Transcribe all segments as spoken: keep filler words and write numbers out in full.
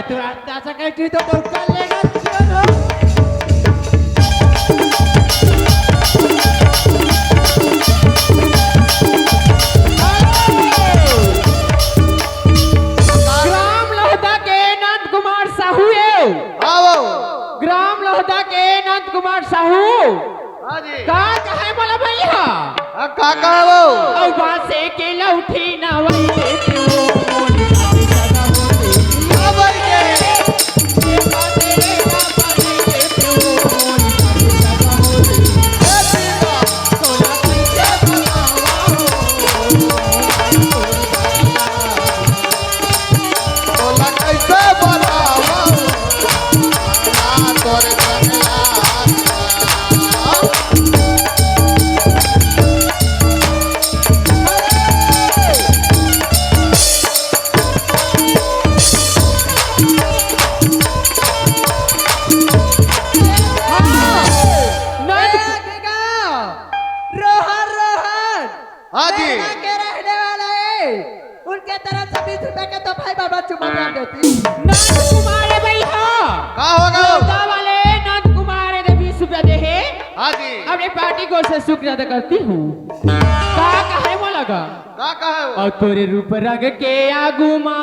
तू रास्ता से कहीं तो, तो कर लेगा, चलो। ग्राम लोहदा के नंद कुमार साहू ए। आओ। ग्राम लोहदा के नंद कुमार साहू। हाँ जी। का कहे मोला भैया? हाँ, का कहे वो? अउ बांसे के लौठी ना वही देते हो। हाँ भाई के। तोला कैसे बनावा? आ तोरे संग आ। नंद ए, गगा, रोहन, रोहन, हाँ जी। यहाँ के रहने वाला है, उनके तरफ से बीस रुपए के तोहफा बाबा चुम्मा प्यार देती। नंद कुमार है भाई, हाँ। का होगा? लोहदा वाले नंद कुमार है, बीस रुपया दे है। हाँ जी। अपने पार्टी को से शुक्रिया अदा करती हूँ। का कहे वो लगा? का कहे वो? अउ तोरे रूप रंग के आगू मा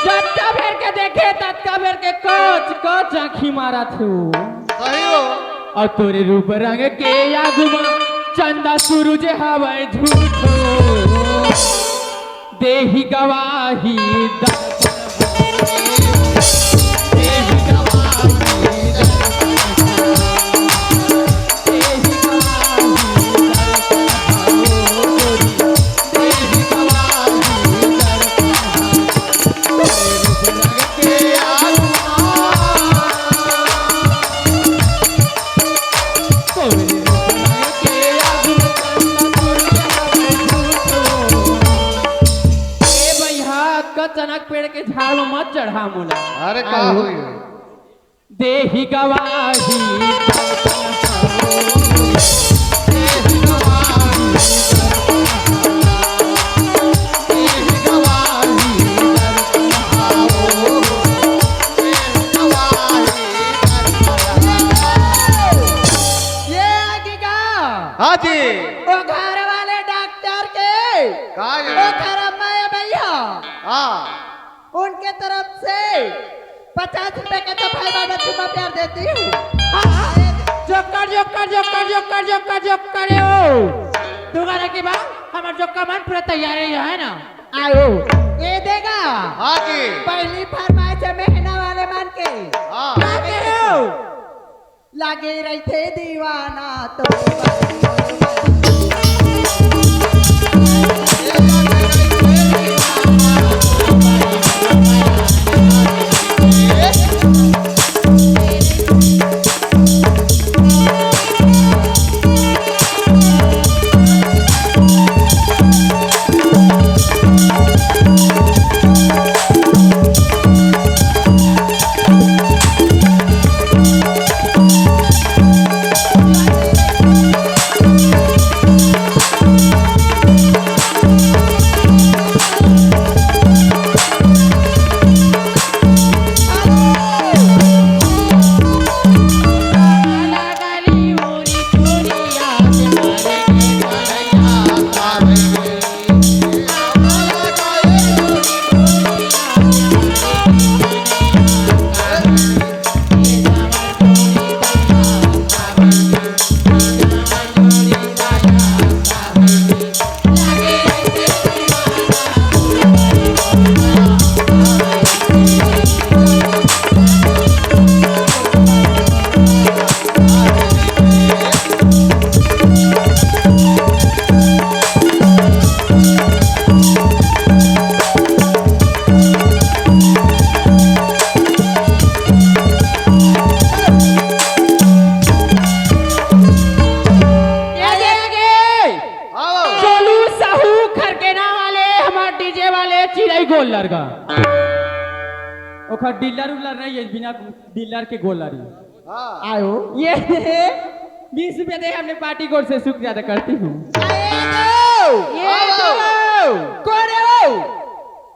जतका बेर के देखे, ततका बेर के कोच, कोच आँखी मारत हो। सही हो। अउ तोरे रूप रंग के आगू मा चंदा सूरज हवय झूठो। देही गवाही दर्शन ए भैया, कचनक पेड़ के झाड़ में मत चढ़ा मोला। अरे का होई? देही गवाही। ये आगे का? हाँ जी। वो घर वाले डॉक्टर के। का ये? वो घर अम्मा है भैया। हाँ। उनके तरफ से पचास रुपए का तो भाई बाबा चुम्मा प्यार देती हूँ। हाँ, हाँ। Joker, joker, joker, joker, joker, joker, ओ। तुम्हारा की बात, हमार जोकर मन पूरा तैयार ही है ना? आयो, ये देगा। हाँ जी। पहली फरमाइश है महीना वाले मन के। हाँ। क्या कहे हो? लागे रहिथे दीवाना तो। ये देखे, हाँ। चोलू साहू खरकेना वाले, हमार डीजे वाले चिरई गोल लड़का। ओखर डीलर उलर नहीं है, बिना डीलर के गोल लड़ी। हाँ। आयो। ये बीस रुपया दे, हमने पार्टी कोर से शुक्रिया अदा करती हूँ। ये दो। ये दो।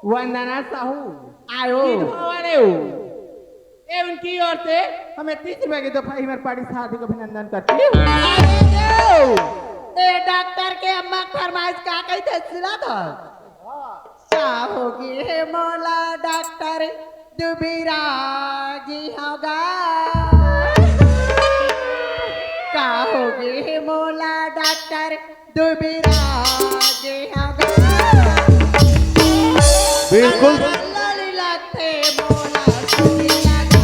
वंदना साहू, आयो। विधवा वाले हो। ए, उनकी ओर से हमें तीस रुपए की दो भाई हमारे पार्टी से हार्दिक अभिनंदन करती हूँ। अरे देव, ए डॉक्टर के अम्मा के फरमाइश का कही थे, सुना था? का होगे हे मोला डॉक्टर दुबिरा गे हँव गा। का होगे हे मोला डॉक्टर दुबिरा गे हँव गा। बिल्कुल। लड़ी लगथे मोला सुनी लगा।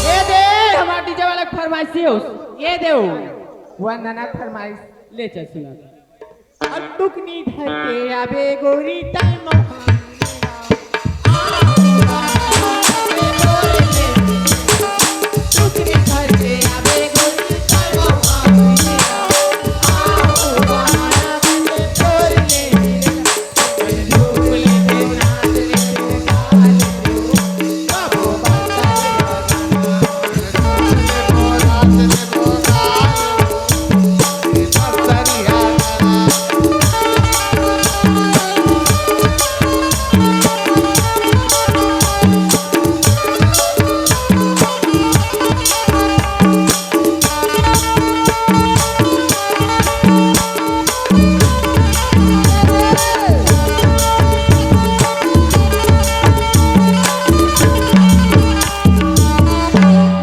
ए दे, हमार डीजे वाला के फरमाइशी हो। ए दे, वंदना के फरमाइश। ले चल सुना। अब टुकनी धर के आबे गोरी तैं मोहा।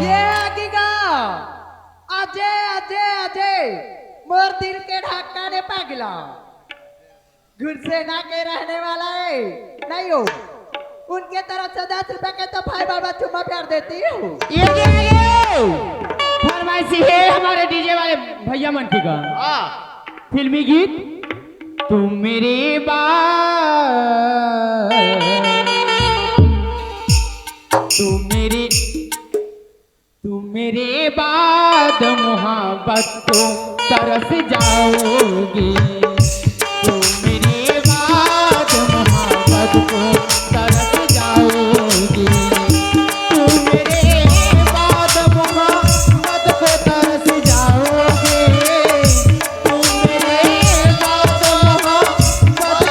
ये आगे गा। अजय, अजय, अजय, मोर दिल के धड़कन ए पगला। गुरसेना के रहने वाला है, नहीं हो। उनके तरफ से दस रुपए के तो भाई बाबा चुम्मा प्यार देती हूँ। ये क्या है ये? फरमाइशी है हमारे डीजे वाले भैया मन की गा। हाँ। फिल्मी गीत। तुम मेरे बाद, तुम मेरे तुम मेरे बाद मोहब्बत को तरस जाओगे, तुम मेरे बाद मोहब्बत को तरस जाओगे, तुम मेरे बाद मोहब्बत को तरस जाओगे, तुम मेरे बाद मोहब्बत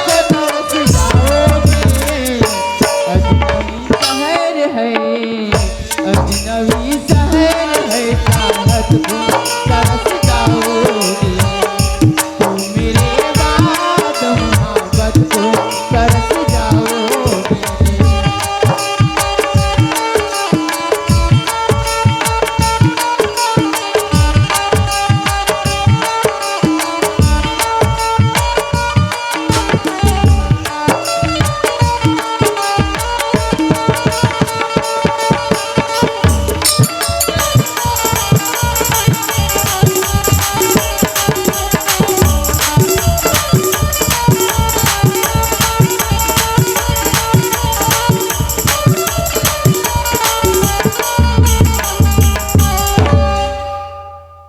को तरस जाओगे। अजनबी शहर है, अजनबी शहर है, चाहत को तरस जाओगे। तुम मेरे बाद मोहब्बत को तरस जाओगे।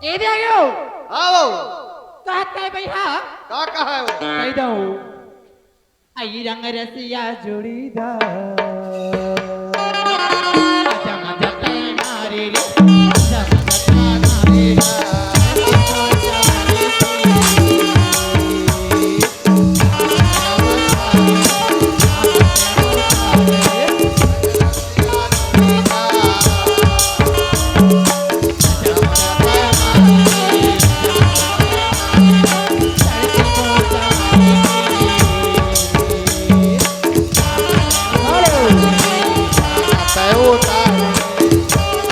ए दे आयो। आओ। कहत काय भैया? का कहा है वो? कह दो। आई रंग रसिया जोड़ीदार। आजा मजा तैं मारे रे, आजा मजा तैं मारे रे।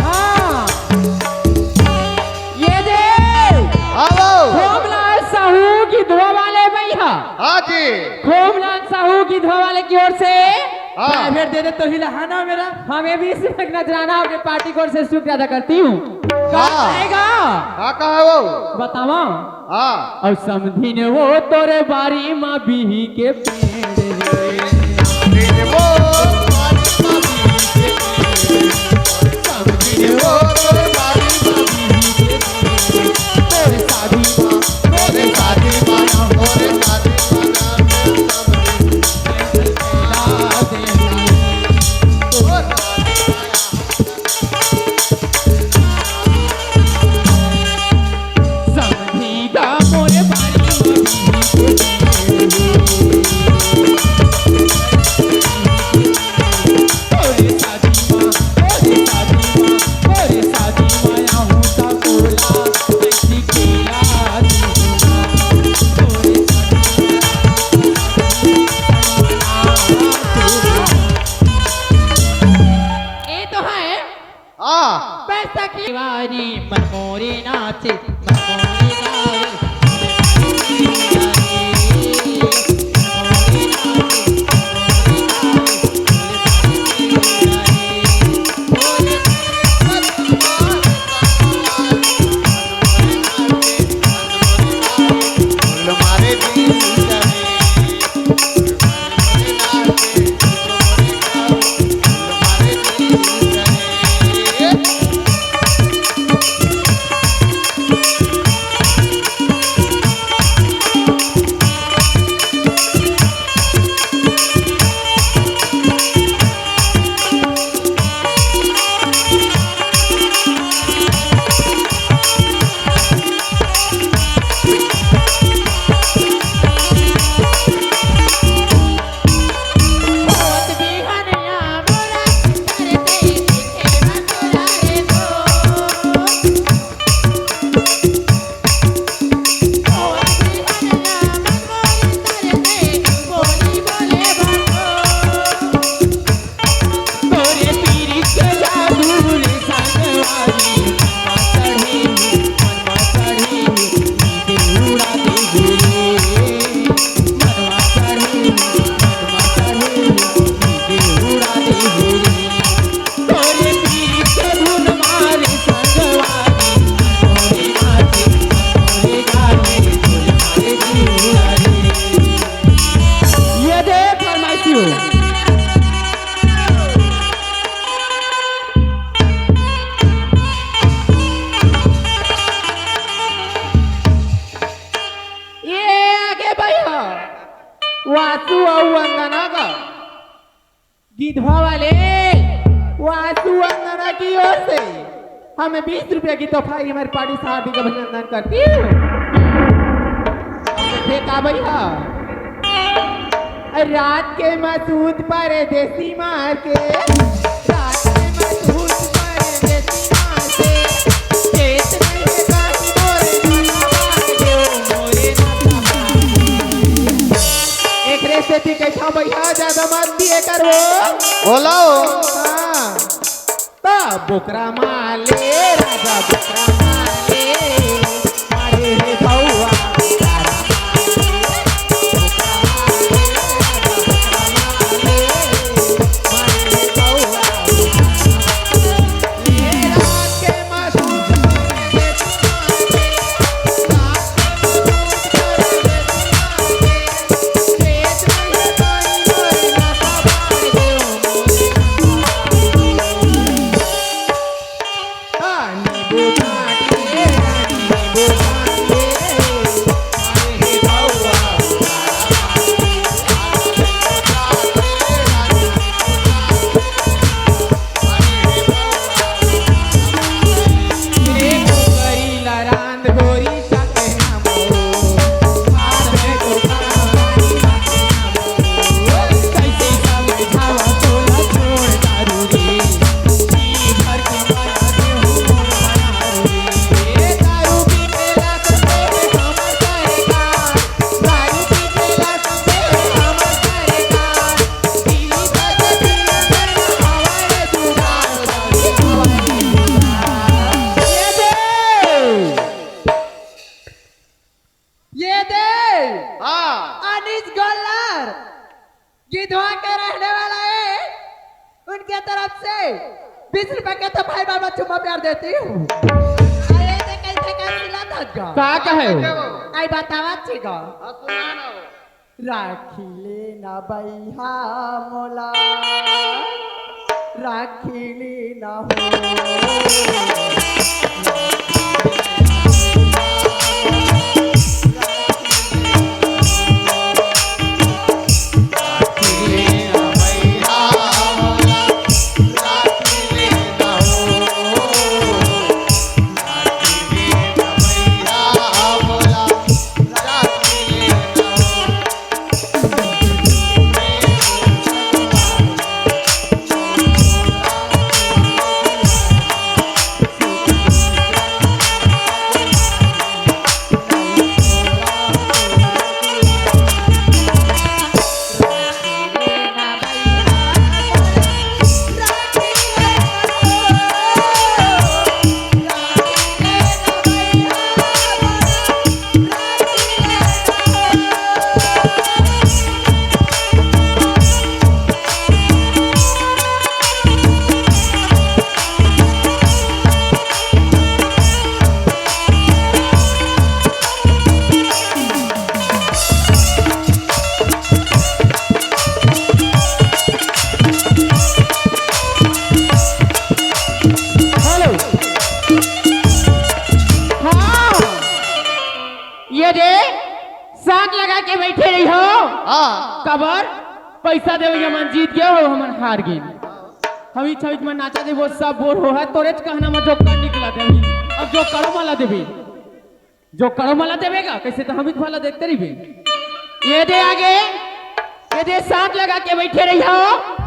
हाँ। ये दे। हाँ, वो। खोमलाल साहू गिधवा वाले भैया। हाँ जी। खोमलाल साहू गिधवा वाले की ओर से हाँ। प्राइवेट दे दे तो ही लहाना मेरा। हमें भी इसमें नजराना आपके पार्टी कोड से शुक्रिया अदा करती हूँ। हाँ। आएगा। हाँ, कहा वो? बतावा। हाँ। और समधिन वो तोरे बारी मा बिही के पेड़ हे। समधिन वो तोरे बारी मा बिही के पेड़ हे। तोरे शादी मा, तोरे शादी मा, तोरे शादी मा। ये तो है। हाँ। पैसा की वारी मन मोरे नाचे, मन मोरे गावे। ये दे फरमाइशी हो। ये आगे भैया, वासु अउ वंदना का गिधवा वाले वासु वंदना की ओर से हमें बीस रुपया की तोहफा, ये हमारी पार्टी से हार्दिक अभिनंदन करती हूँ। देखा भैया, रात के मसूद परदेसी मार के, रात के मसूद परदेसी मार के, चेत नहीं है काशी मोरे नटवा के, मोरे नटवा के। एकरे सेती कहिथंव भैया, ज्यादा मत दिए कर वो। बोलो। हाँ। त बोकरा माले, राजा बोकरा माले, मारे रे भौवा, तारा माले, बोकरा माले, राजा बोकरा माले, मारे रे भौवा, तारा माले। ये रात के मसूद ये दे। हाँ। अनीस गोल्लर गिधवा के रहने वाला है। उनके तरफ से बीस रुपए के तो भाई बाबा चुम्मा प्यार देती हूँ। अरे, ते कैसे का मिला था गा? का कहे? आई बतावा छी गा। हाँ, सुना ना। राखी लेना बैहा मोला, राखी लेना हो। हेलो। हाँ। ये दे, सांत लगा के बैठे रही हो। हाँ। काबर? पैसा देवे के मन जीत गए हो, हमन हार गए। हमीच हमीच मन नाचा दे, वो सब बोर हो है, तोरेच कहना में जोकर निकला दे। अब जोकरो मला देबे। जोकरो मला देबे गा, कैसे तो हमीच भला देखते रहिबे। ये दे आगे, ये दे सांत लगा के बैठे रही हो।